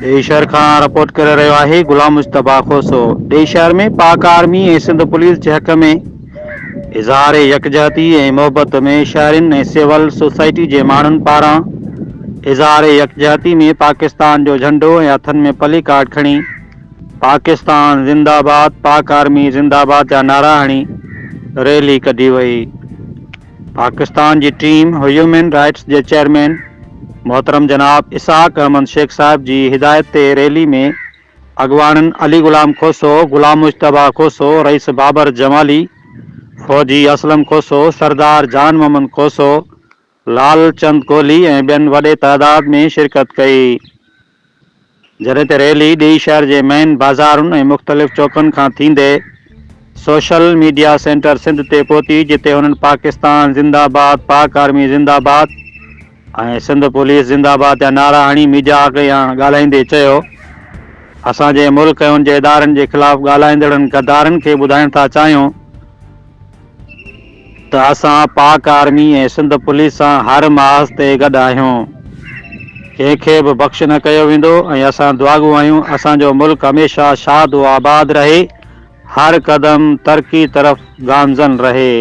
ڏيئي شهر کان رپورٽ ڪري رهيو آهي غلام مجتبيٰ کوسو ڏيئي شهر ۾ پاڪ آرمي ۽ سنڌ پوليس جي حق ۾ اظهار يڪجهتي ۽ محبت ۾ شهرين ۽ سول سوسائٽي جي ماڻهن پاران اظهار يڪجهتي ۾ پاڪستان جو جهنڊو ۽ هٿن ۾ پلي ڪارڊ کڻي پاڪستان زنده آباد پاڪ آرمي زنده آباد جا نعرا هڻي ريلي ڪڍي وئي. پاڪستان جي ٽيم هيومين رائٽس جي چيئرمين محترم جناب اسحاق احمد شيخ صاحب جي هدايت تي ريلي ۾ اڳواڻن علي غلام کوسو، غلام مجتبيٰ کوسو، رئيس بابر جمالي، فوجي اسلم کوسو، سردار جان محمد کوسو، لال چند ڪولهي ۽ ٻين وڏي تعداد ۾ شرڪت ڪئي. جڏهن ته ريلي ڏيئي شهر جي مين بازارن ۽ مختلف چوڪن کان ٿيندي سوشل ميڊيا سينٽر سنڌ تي پهتي جتي هنن پاڪستان زنده آباد، پاڪ آرمي زنده آباد ۽ سنڌ پوليس زنده آباد جا نعرا هڻي ميڊيا اڳيان ڳالهائيندي چيو اسان جي ملڪ ۽ ان جي ادارن جي خلاف ڳالهائيندڙن غدارن کي ٻڌائڻ ٿا چاهيون ته اسان پاڪ آرمي ۽ سنڌ پوليس سان هر محاذ تي گڏ آهيون، ڪنهن کي به بخش نه ڪيو ويندو ۽ اسان دعاڳو آهيون اسان جو ملڪ هميشه شاد و آباد رهي، هر قدم ترقي طرف گامزن رهي.